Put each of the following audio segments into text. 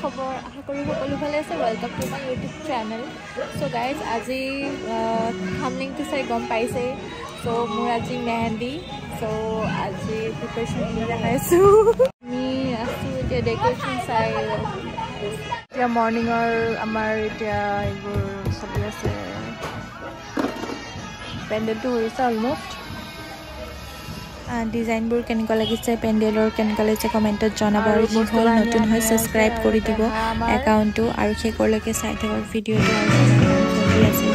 খবৰ আশা কৰোঁ সকলো ভালে আছে। Welcome to my YouTube channel. So guys, আজি থাম্বনেইলটো চাই গম পাইছেই। চ' মোৰ আজি মেহেন্দি। চ' আজি প্ৰিপেৰেশ্যন দেখাইছোঁ। আমি আছোঁ এতিয়া ডেক'ৰেশ্যন চাই। এতিয়া মৰ্ণিঙৰ আমাৰ এতিয়া এইবোৰ চলি আছে। পেণ্ডেলটো হৈছে অলমষ্ট। ডিজাইনবোৰ কেনেকুৱা লাগিছে, পেণ্ডেলৰ কেনেকুৱা লাগিছে, কমেণ্টত জনাব। আৰু যিসকল নতুন হয়, ছাবস্ক্ৰাইব কৰি দিব একাউণ্টটো আৰু শেষৰলৈকে চাই থাকক ভিডিঅ'টো। আৰু আছে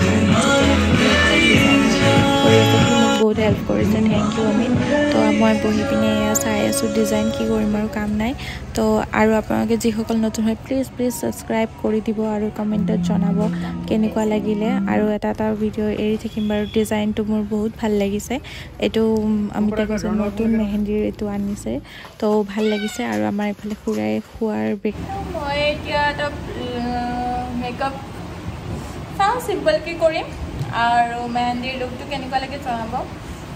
মোক বহুত হেল্প কৰিছে, thank U Amit. তো মই বহি পিনে এয়া চাই আছোঁ ডিজাইন, কি কৰিম আৰু, কাম নাই। তো আৰু আপোনালোকে যিসকল নতুন হয়, প্লিজ প্লিজ ছাবস্ক্ৰাইব কৰি দিব আৰু কমেণ্টত জনাব কেনেকুৱা লাগিলে। আৰু এটা এটা ভিডিঅ' এৰি থাকিম বাৰু। ডিজাইনটো মোৰ বহুত ভাল লাগিছে। এইটো অমিতে কৈছে নতুন মেহেন্দিৰ এইটো আনিছে, তো ভাল লাগিছে। আৰু আমাৰ এইফালে খুৰাই খোৱাৰ ব্ৰেক। মই এতিয়া এটা মেকআপ চাওঁ, চিম্পলকৈ কৰিম আৰু মেহেন্দিৰ লুকটো কেনেকুৱা লাগে জনাব।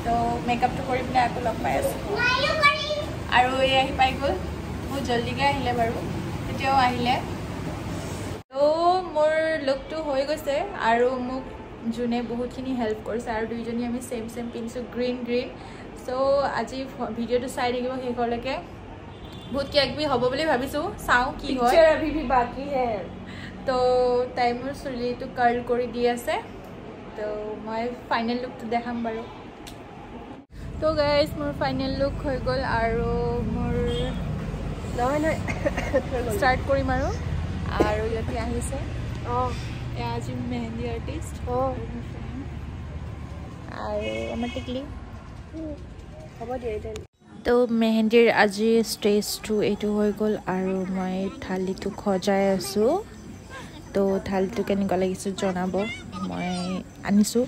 তো মেকআপটো কৰি পিনে আকৌ লগ পাই আছোঁ। আৰু এই আহি পাই গ'ল, বহুত জল্দিকৈ আহিলে বাৰু, তেতিয়াও আহিলে। তো মোৰ লুকটো হৈ গৈছে আৰু মোক যোনে বহুতখিনি হেল্প কৰিছে আৰু দুইজনী আমি ছেইম ছেইম পিন্ধিছোঁ, গ্ৰীণ গ্ৰীণ। চ' আজি ভিডিঅ'টো চাই থাকিব শেষলৈকে। বহুত কিবা কিবি হ'ব বুলি ভাবিছোঁ, চাওঁ কি হয়। अभी भी बाकी है। তো তাই মোৰ চুলিটো কাৰ্ল কৰি দি আছে। তো মই ফাইনেল লুকটো দেখাম বাৰু। তো গাইজ, মোৰ ফাইনেল লুক হৈ গ'ল আৰু মোৰ নহয় নহয়। ষ্টাৰ্ট কৰিম আৰু ইয়াতে আহিছে। অঁ। এয়া আজি মেহেন্দি আৰ্টিষ্ট। অঁ। আৰু আমাৰ টিকলি। হ'ব দিয়া এতিয়া। তো মেহেন্দিৰ আজি ষ্টেজটো এইটো হৈ গ'ল আৰু মই থালিটো সজাই আছোঁ। তো থালিটো কেনেকুৱা লাগিছে জনাব। মই আনিছোঁ,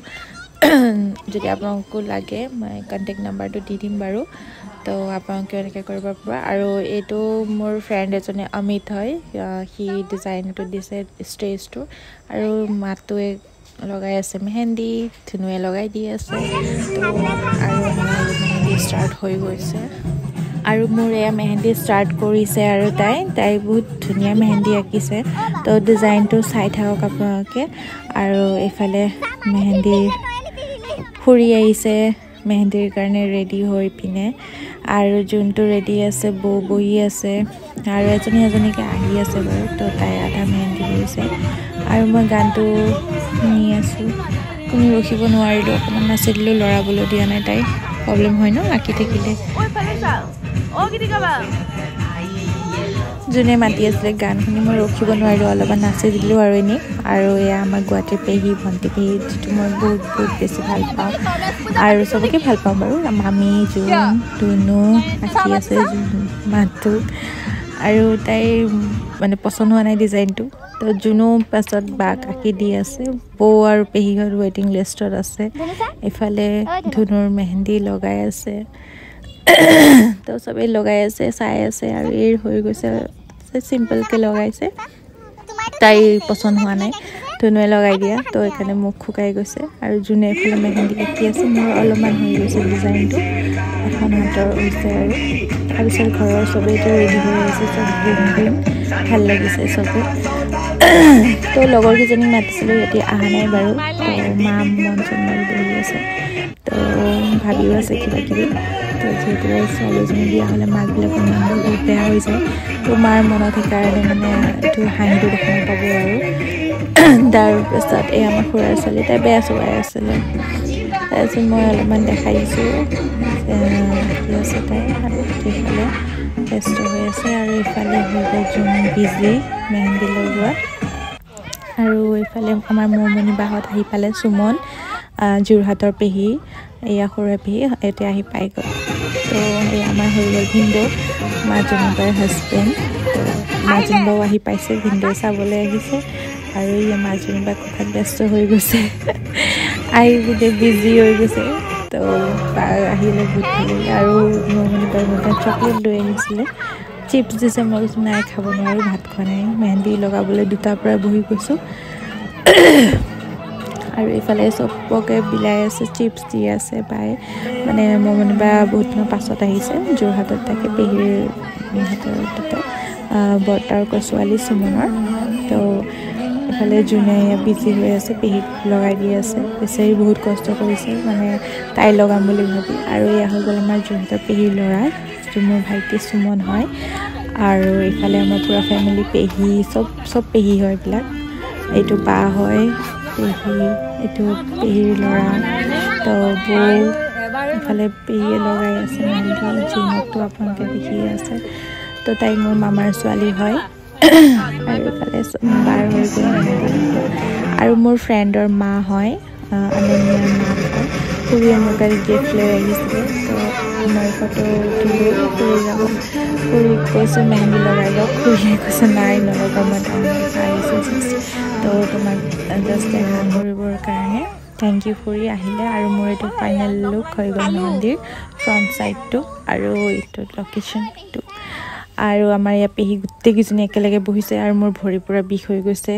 যদি আপোনালোকো লাগে মই কণ্টেক্ট নাম্বাৰটো দি দিম বাৰু। তো আপোনালোকে এনেকৈ কৰিব পৰা। আৰু এইটো মোৰ ফ্ৰেণ্ড এজনে, অমিত হয়, সি ডিজাইনটো দিছে ষ্টেজটো। আৰু মাটোৱে লগাই আছে মেহেন্দি, ধুনুৱে লগাই দি আছে। তো আৰু আমাৰ মেহেন্দি ষ্টাৰ্ট হৈ গৈছে আৰু মোৰ এয়া মেহেন্দি ষ্টাৰ্ট কৰিছে আৰু তাই বহুত ধুনীয়া মেহেন্দি আঁকিছে। তো ডিজাইনটো চাই থাকক আপোনালোকে। আৰু এইফালে মেহেন্দি ফুৰি আহিছে মেহেন্দিৰ কাৰণে ৰেডি হৈ পিনে। আৰু যোনটো ৰেডি আছে, বৌ বহি আছে আৰু এজনী এজনীকৈ আহি আছে বাৰু। তো তাই আধা মেহেন্দি কৰিছে আৰু মই গানটো শুনি আছোঁ, কোনো ৰখিব নোৱাৰিলোঁ, অকণমান নাচি দিলোঁ। লৰাবলৈ দিয়া নাই তাই, প্ৰব্লেম হয় ন আঁকি থাকিলে। যোনে মাতি আছিলে গান শুনি মই ৰখিব নোৱাৰিলোঁ, অলপমান নাচি দিলোঁ আৰু এনেই। আৰু এয়া আমাৰ গুৱাহাটীৰ পেহী, ভণ্টি পেহী, যিটো মই বহুত বহুত বেছি ভাল পাওঁ আৰু চবকে ভাল পাওঁ বাৰু। মামী, জোন, ধুনু আঁকি আছে মাতটো আৰু তাইৰ মানে পচন্দ হোৱা নাই ডিজাইনটো। তো জুনো পাছত বাক আঁকি দি আছে। বৌ আৰু পেহীহঁত ৱেইটিং লিষ্টত আছে। ইফালে ধুনুৰ মেহেন্দি লগাই আছে। তো চবেই লগাই আছে, চাই আছে। আৰু এইৰ হৈ গৈছে, চিম্পলকৈ লগাইছে, তাইৰ পচন্দ হোৱা নাই ধুনুৱে লগাই দিয়া, তো সেইকাৰণে মুখ শুকাই গৈছে। আৰু যোনে এইফালে মেহেন্দি আঁকি আছে, মোৰ অলপমান হৈ গৈছে ডিজাইনটো, এখন হাতৰ হৈছে। আৰু তাৰপিছত ঘৰৰ চবেইতো ৰেডি হৈ আছে, চব গ্ৰীণ গ্ৰীণ, ভাল লাগিছে চবে। তো লগৰ কেইজনীক মাতিছিলোঁ, সিহঁতি অহা নাই বাৰু। তো মা মন চন মাৰি বহি আছে, তো ভাবিও আছে কিবা কিবি। তো যিহেতু ছোৱালীজনী বিয়া হ'লে মাকবিলাকৰ মনবোৰ বহুত বেয়া হৈ যায়, তো মাৰ মনত সেইকাৰণে মানে এইটো হাঁহিটো দেখা নাপাব। আৰু তাৰপিছত এই আমাৰ খুৰাৰ ছোৱালী, তাই বেয়া চোৱাই আছিলে। তাৰপিছত মই অলপমান দেখাই দিছোঁ কি আছে তাই। আৰু সেইফালে ব্যস্ত হৈ আছে আৰু ইফালে হৈ গ'ল জোন বিজি মেহেন্দি লগোৱা। আৰু এইফালে আমাৰ মৌমণি বাহঁত আহি পালে, সুমন, যোৰহাটৰ পেহী, এয়া সৰুৱে পেহী এতিয়া আহি পাই গ'ল। তো এই আমাৰ হৈ গ'ল ভিনদেউ, মাজনী বাৰ হাজবেণ্ড। তো মাজনী বাও আহি পাইছে, ভিনদেউ চাবলৈ আহিছে। আৰু এই মাজনী বা কথাত ব্যস্ত হৈ গৈছে, আহি পিনে বিজি হৈ গৈছে। তো বা আহিলে বহুত ভাল লাগিলে। আৰু মৌমণি বাই মোৰ কাৰণে চকলেট লৈ আহিছিলে, চিপছ দিছে। মই কৈছোঁ নাই, খাব নোৱাৰোঁ, ভাত খোৱা নাই। মেহেন্দি লগাবলৈ দুটাৰ পৰা বহি গৈছোঁ। আৰু এইফালে চবকে বিলাই আছে, চিপছ দি আছে বায়ে। মানে মৌমণি বা বহুত দিনৰ পাছত আহিছে, যোৰহাটত থাকে, পেহীৰ তাতে। বৰ্তাৰ ছোৱালী সুমনৰ। তো এফালে যোনে বিজি হৈ আছে, পেহীক লগাই দি আছে। বেচেৰি বহুত কষ্ট কৰিছে, মানে তাই লগাম বুলি ভাবি। আৰু এয়া হৈ গ'ল আমাৰ যোৰহাটৰ পেহীৰ ল'ৰা, যিটো মোৰ ভাইটি সুমন হয়। আৰু এইফালে আমাৰ পূৰা ফেমিলি, পেহী চব চব পেহী হয় এইবিলাক। এইটো বা হয় পেহী, এইটো পেহীৰ ল'ৰা, তো বৌ। ইফালে পেহীয়ে লগাই আছে মেহেন্দি। জুনকটো আপোনালোকে দেখিয়ে আছে। তো তাই মোৰ মামাৰ ছোৱালী হয়। আৰু ইফালে বাৰ হৈ গ'ল মেহেন্দি। আৰু মোৰ ফ্ৰেণ্ডৰ মা হয়, অনন্যাৰ মাক হয়। খুৰীয়ে মোৰ কাৰণে গিফ্ট লৈ আহিছিলে, তো মই ফটো উঠিলোঁ খুৰীৰ লগত। খুৰীক কৈছোঁ মেহেন্দি লগাই লওক, খুৰীয়ে কৈছে নাই নলগাওঁ, মই টাউনৰ পৰা আহিছোঁ জাষ্ট, তো তোমাক জাষ্ট দেখা কৰিবৰ কাৰণে। Thank U খুৰী আহিলে। আৰু মোৰ এইটো ফাইনেল লুক হৈ গ'ল মেহেন্দিৰ ফ্ৰণ্ট ছাইডটো আৰু এইটো লোকেশ্যনটো। আৰু আমাৰ ইয়াৰ পেহী গোটেইকেইজনী একেলগে বহিছে আৰু মোৰ ভৰি পূৰা বিষ হৈ গৈছে।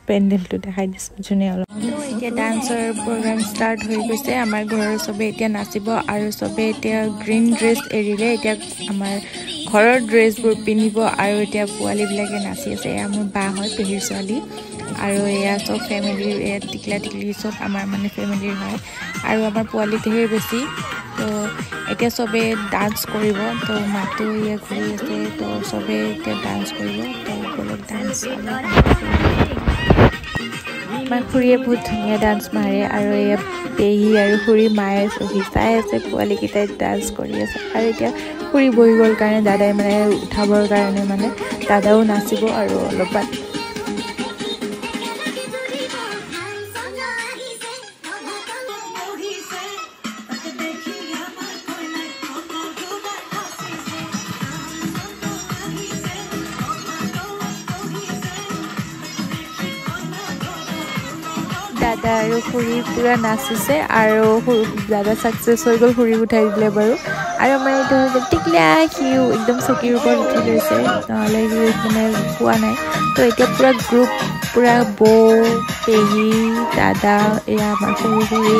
পেণ্ডেলটো দেখাই দিছোঁ যোনে অলপ। এতিয়া ডান্সৰ প্ৰগ্ৰাম ষ্টাৰ্ট হৈ গৈছে। আমাৰ ঘৰৰ চবে এতিয়া নাচিব আৰু চবে এতিয়া গ্ৰীণ ড্ৰেছ এৰিলে, এতিয়া আমাৰ ঘৰৰ ড্ৰেছবোৰ পিন্ধিব। আৰু এতিয়া পোৱালীবিলাকে নাচি আছে। এয়া মোৰ বা হয়, পেহীৰ ছোৱালী। আৰু এয়া চব ফেমিলিৰ, এয়া টিকলা টিকলি চব আমাৰ মানে ফেমিলিৰ হয়। আৰু আমাৰ পোৱালি ঢেৰ বেছি। তো এতিয়া চবে ডান্স কৰিব। তো মাতো এয়া ঘূৰি আছে, তো চবে এতিয়া ডান্স কৰিব। তো বেলেগ ডান্স আমাৰ খুৰীয়ে বহুত ধুনীয়া ডান্স মাৰে। আৰু এয়া পেহী আৰু খুৰী মায়ে চবি চাই আছে, পোৱালীকেইটাই ডান্স কৰি আছে। আৰু এতিয়া খুৰী বহি গ'ল কাৰণে দাদাই মানে উঠাবৰ কাৰণে মানে দাদাও নাচিব আৰু অলপমান। দাদা আৰু খুৰী পূৰা নাচিছে আৰু দাদা ছাকচেছ হৈ গ'ল, খুৰী উঠাই দিলে বাৰু। আৰু আমাৰ এইটো হৈ গ'ল টিকলা, সিও একদম চকীৰ ওপৰত উঠি লৈছে, নহ'লে সি মানে পোৱা নাই। তো এতিয়া পূৰা গ্ৰুপ, পূৰা বৌ, পেহী, দাদা, এয়া আমাৰ সৰু খুৰী,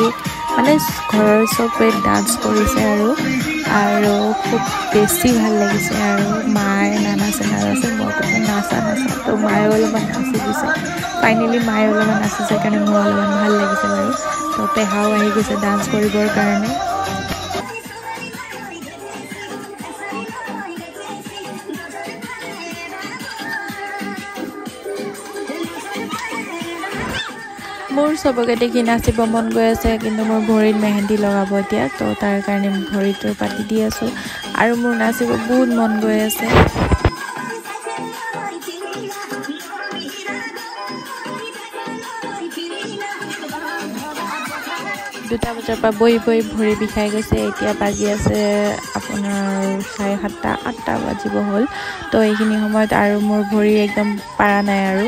মানে ঘৰৰ চবে ডান্স কৰিছে আৰু আৰু খুব বেছি ভাল লাগিছে। আৰু মায়ে নানাচে নানাচে, মই কৈছোঁ নাচা নাচা, তো মায়ে অলপমান নাচি দিছে। ফাইনেলি মায়ে অলপমান নাচিছে কাৰণে মোৰ অলপমান ভাল লাগিছে বাৰু। তো পেহাও আহি গৈছে ডান্স কৰিবৰ কাৰণে। মোৰ চবকে দেখি নাচিব মন গৈ আছে, কিন্তু মোৰ ভৰিত মেহেন্দি লগাব এতিয়া, তো তাৰ কাৰণে ভৰিটো পাতি দি আছোঁ। আৰু মোৰ নাচিব বহুত মন গৈ আছে। দুটা বজাৰ পৰা বহি বহি ভৰি বিষাই গৈছে। এতিয়া বাজি আছে আপোনাৰ 7:30, 8টা বাজিব হ'ল। তো এইখিনি সময়ত আৰু মোৰ ভৰি একদম পাৰা নাই আৰু।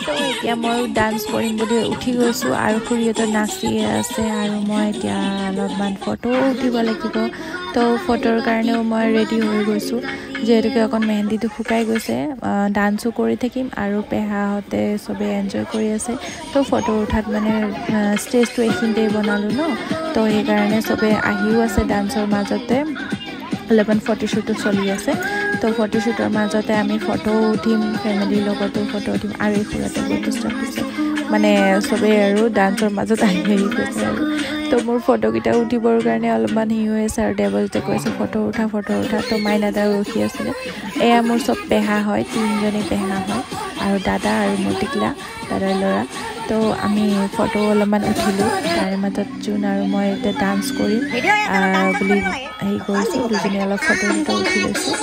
তো এতিয়া ময়ো ডান্স কৰিম বুলি উঠি গৈছোঁ আৰু খুৰীহঁতে নাচি আছে। আৰু মই এতিয়া অলপমান ফটো উঠিব লাগিব, তো ফটোৰ কাৰণেও মই ৰেডি হৈ গৈছোঁ। যিহেতুকে অকণ মেহেন্দিটো শুকাই গৈছে, ডান্সো কৰি থাকিম আৰু পেহাহঁতে চবেই এনজয় কৰি আছে। তো ফটো উঠাত মানে ষ্টেজটো এইখিনিতেই বনালোঁ ন, তো সেইকাৰণে চবেই আহিও আছে ডান্সৰ মাজতে, অলপমান ফটোশ্বুটো চলি আছে। তো তো ফটোশ্বুটৰ মাজতে আমি ফটো উঠিম, ফেমিলিৰ লগতো ফটো উঠিম। আৰু এই খুৰাতে বহুত ডিষ্টাৰ্ব দিছে, মানে চবেই আৰু ডান্সৰ মাজত আহি আহি গৈছে আৰু। তো মোৰ ফটোকেইটা উঠিবৰ কাৰণে অলপমান সি হৈ আছে আৰু দেৱজিতে কৈছে ফটো উঠা ফটো উঠা। তো মাইনা দাও ৰখি আছিলে। এয়া মোৰ চব পেহা হয়, তিনিজনী পেহা হয় আৰু দাদা আৰু মোৰ টিকলা দাদাৰ ল'ৰা। তো আমি ফটো অলপমান উঠিলোঁ। তাৰে মাজত জোন আৰু মই এতিয়া ডান্স কৰিম বুলি হেৰি কৰিছোঁ, দুজনী অলপ ফটো চটো উঠি লৈছোঁ।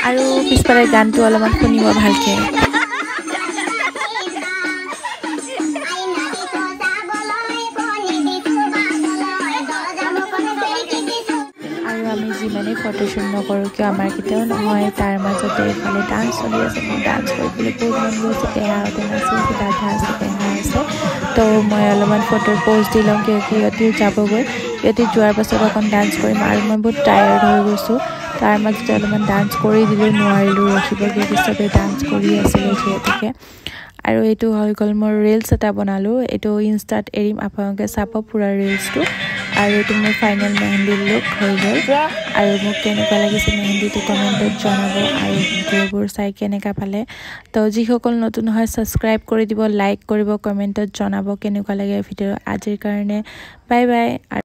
আৰু পিছফালে গানটো অলপমান শুনিব ভালকৈ। আৰু আমি যিমানেই ফটোশ্বুট নকৰোঁ কিয় আমাৰ কেতিয়াও নহয়। তাৰ মাজতে এইফালে ডান্স চলি আছে, মোৰ ডান্স কৰিবলৈ বহুত মন গৈছে। পেহাহঁতে নাচি আছে, দাদা আছে, পেহা আছে। তো মই অলপমান ফটোৰ প'জ দি লওঁ, কিয় সিহঁতিও যাবগৈ। সিহঁতি যোৱাৰ পাছত অকণ ডান্স কৰিম। আৰু মই বহুত টায়াৰ্ড হৈ গৈছোঁ, তাৰ মাজতে অলপমান ডান্স কৰি দিলোঁ, নোৱাৰিলোঁ ৰখিব, কিয় চবেই ডান্স কৰি আছিলে যিহেতুকে। আৰু এইটো হৈ গ'ল মোৰ ৰিলচ এটা বনালোঁ, এইটো ইনষ্টাত এৰিম, আপোনালোকে চাব পূৰা ৰিলচটো। আৰু এইটো মোৰ ফাইনেল মেহেন্দি লুক হৈ গ'ল। আৰু মোক কেনেকুৱা লাগিছে মেহেন্দিটো কমেণ্টত জনাব, আৰু ভিডিঅ'বোৰ চাই কেনেকুৱা পালে। তো যিসকল নতুন হয় ছাবস্ক্ৰাইব কৰি দিব, লাইক কৰিব, কমেণ্টত জনাব কেনেকুৱা লাগে ভিডিঅ'। আজিৰ কাৰণে বাই বাই।